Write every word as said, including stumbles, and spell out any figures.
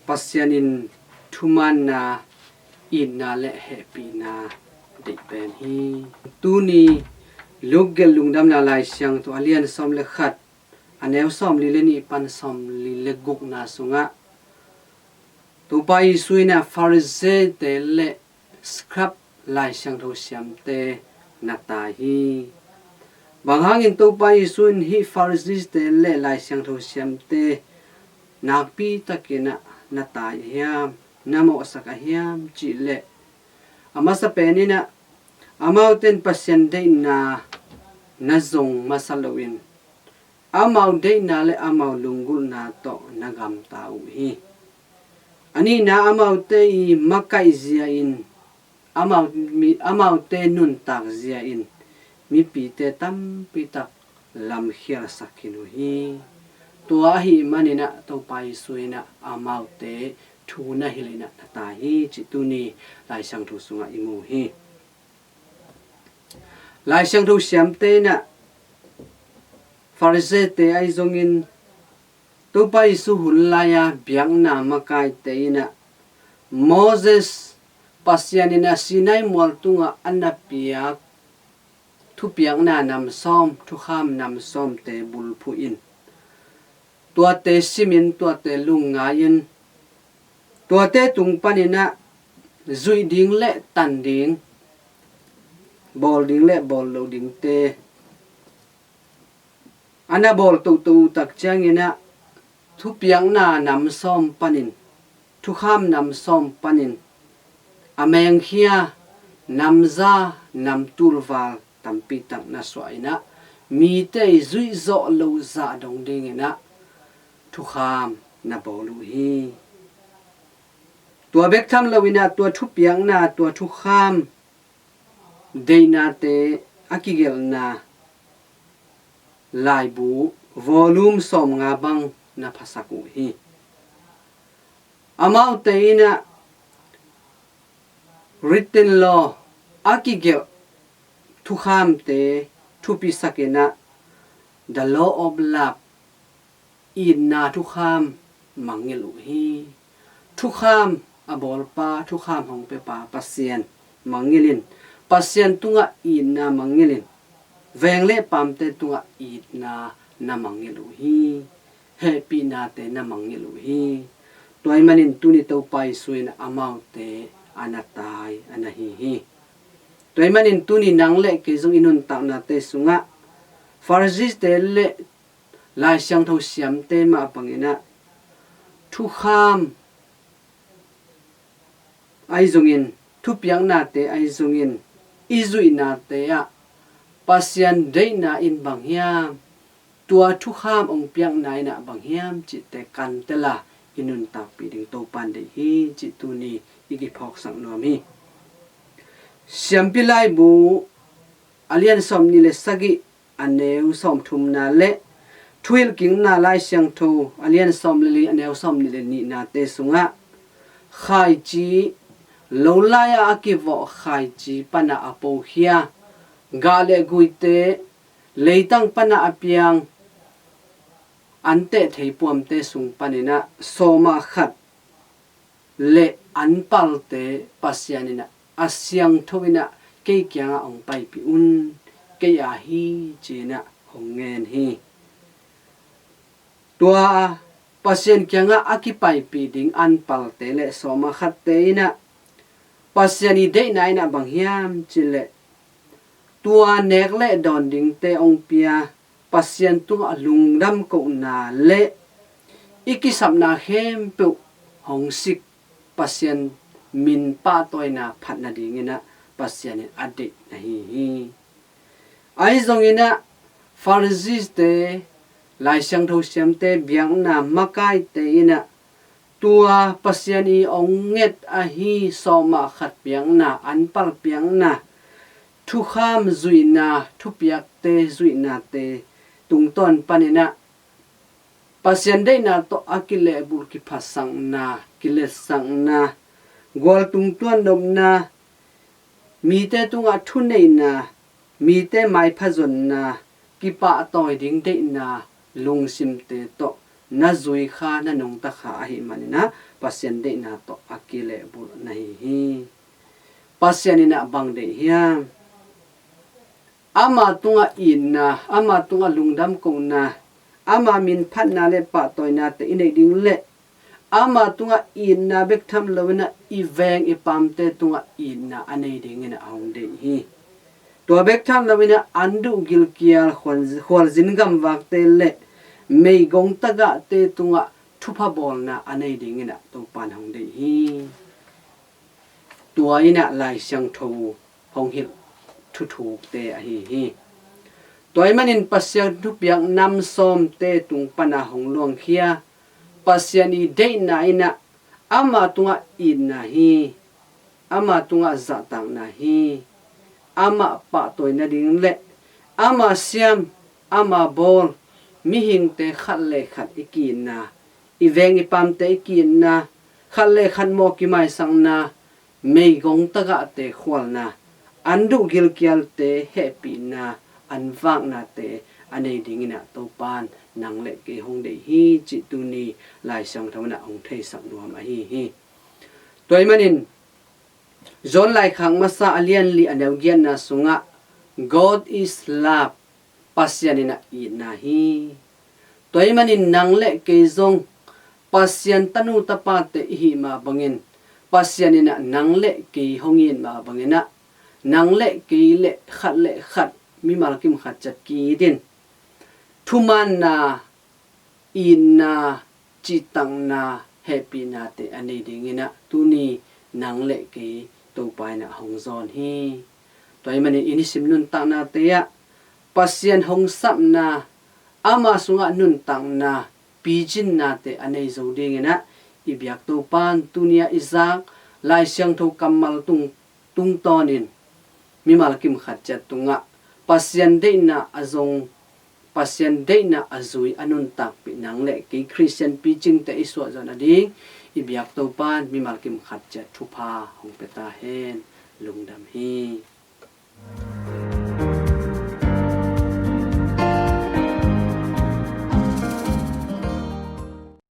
Pasian in thumaanna, itna le hehpihna deih pen hi. Tuni Luke gelh lungdamna Lai Siangtho a lian sawm le khat, a neu sawmli le nih pan sawmli le gukna sungah Topa Jesu in ah Pharisee-te le scribe, Lai Siangtho siamte na tai hi. Bang hangin Topa Jesu in hih Pharisee-te le Lai Siangtho siamte nakpi takin ah na tai a hiam, na mawhsak a hiam cih leh, a masa pen in ah amaute in Pasian deihna na zong masa loin, amau deihna le amau lunggulhna tawh na gamta uh hi. A nihna, amaute i makaih zia in, amau, mi, amaute nuntak zia in mipite tampi tak lamkhialsak khin uh hi. Tua ahih manin ah Topa Jesu in ah amaute thu na hilh in ah na tai hi, cih tuni Lai Siangtho sungah i mu hi. Lai Siangtho siamte in ah Pharisee-te ahi zongin, Topa Jesu hun lai-a biakna makaite in ah Moses, Pasian in ah Sinai mual tungah a na piak thupiakna nam sawm, thukham nam sawmte bulphuh in, tuate simin, tuate lungngai-in, tuate tung panin ah zuih ding le tan ding, bawl ding le bawl loh dingte a na bawl toto uh tak ciangin ah thupiakna nam sawm panin, thukham nam sawm panin a mengkhia namza, namtulval tampi tak na suah in ah mite i zuih zawh loh zah dong dingin ah thukham na bawl uh hi. Tua bek tham loin ah tua thupiakna, tua thukham deihnate a kigelhna laibu volume sawmnga bang na phasak uh hi. Amaute in ah written law, a kigelh thukhamte thupisak in ah the law of love, itna thukham mangngilh uh hi. Thukham a bawlpa, thukham hong piapa Pasian mangngilh in, Pasian tungah itna mangngilh in, veng le paamte tungah itna na mangngilh uh hi. Hehpihnate na mangngilh uh hi. Tua ahih manin tuni Topa Jesu in amaute a na tai a na hi hi. Tua ahih manin tuni nang le kei zong i nuntaknate sungah Pharisee-te le Lai Siangtho siamte mah bangin ah thukham ahi zongin, thupiaknate ahi zongin, i zuihnate ah Pasian deihna in bang hiam, tua thukham hong piakna in ah bang hiam cihte kantel a i nuntakpih ding Topa in deih hi, cih tuni i kiphawksak nuam hi. Siampi Laibu a lian sawmnih le sagih, a neu sawmthumna le Thuhilhkikna Lai Siangtho a lian sawm le li, a neu sawmnih le nihnate sungah khaici, lo lai-ah a kivawh khaici pana a pokhia gah le guite, leitang pana a piang anteh theipuamte sung panin ah sawmah khat le an palte Pasian in ah a siangtho in ah kei kiangah hong paipih un, kei aa hi, ci-in ah hong ngen hi. Tua Pasian kiangah a kipaipih ding an palte le sawmah khatte in ah Pasian i deihna in ah bang hiam cih leh, tua nek le dawn dingte hong pia, Pasian tungah lungdam kohna le i kisapna khempeuh hong sik, Pasian min pahtawina phat nadingin ah Pasian in a deih na hi hi. Ahi zongin ah Pharisee-te, Lai Siangtho siamte, biakna makaite in ah tua Pasian i hong nget ahi sawmah khat piakna, an pal piakna, thukham zuihna, thupiakte zuihnate tungtawn panin ah Pasian deihna tawh a kilehbulh kiphatsakna, kiletsakna, gual tungtuan nopna, mite tungah thuneihna, mite maipha zonna, kipahtawi ding deihna lungsimte tawh na zui kha, na nungta kha ahih manin ah Pasian deihna tawh a kilehbulh na hi hi. Pasian in ah bang deih hiam? Ama tungah itna, ama tungah lungdam kohna, ama min phatna le pahtawinate i neih ding le ama tungah itna bek tham loin ah i veng i pamte tungah itna a nei dingin ah a hong deih hi. Tua bek tham loin ah an duh gilkial, khual-, khualzin gamvakte le meigong tagahte tungah thupha bawlna a nei dingin ah Topa'n hong deih hi. Tua in ah Lai Siangtho hong hilh thuthukte ahi hi. Tua ahih manin Pasian thupiak nam sawmte tung pan a hong luangkhia Pasian i deihna in ah ama tungah itna hi, ama tungah zahtakna hi, amah pahtawi nading le ama siam, ama bawl mihingte khat le khat i ki-itna, i veng i pamte i ki-itna, khat le khat mawh kimaisakna, meigong tagahte khualna, an duh gilkialte hehpihna, an vaknate a nei dingin ah Topa'n nang le kei hong deih hi cih tuni Lai Siangtho in ah hong theisak nuam ahi hi. Tua ahih manin John laikhak masa a lian li a neu giatna sungah, "God is love," Pasian in ah itna hi. Tua ahih manin nang le kei zong Pasian tanu tapate i hih mah bangin, Pasian in ah nang le kei hong it mah bangin ah, nang le kei le khat le khat mimal kim khat ciat ki-it in, thumaanna, itna, cihtakna, hehpihnate a nei dingin ah tuni nang le kei Topa in ah hong zawn hi. Tua ahih manin i nisim nuntaknate ah Pasian hong sapna, ama sungah nuntakna, picinnate a nei zo dingin ah i biak Topa'n tuni-a i zak Lai Siangtho kammal tung, tungtawnin mimal kim khat ciat tungah Pasian deihna a zong, Pasian deihna a zui, a nuntakpih nang le kei Khristian picingte i suahzawh nading i biak Topa'n mimal kim khat ciat thupha hong pia ta hen. Lungdam hi.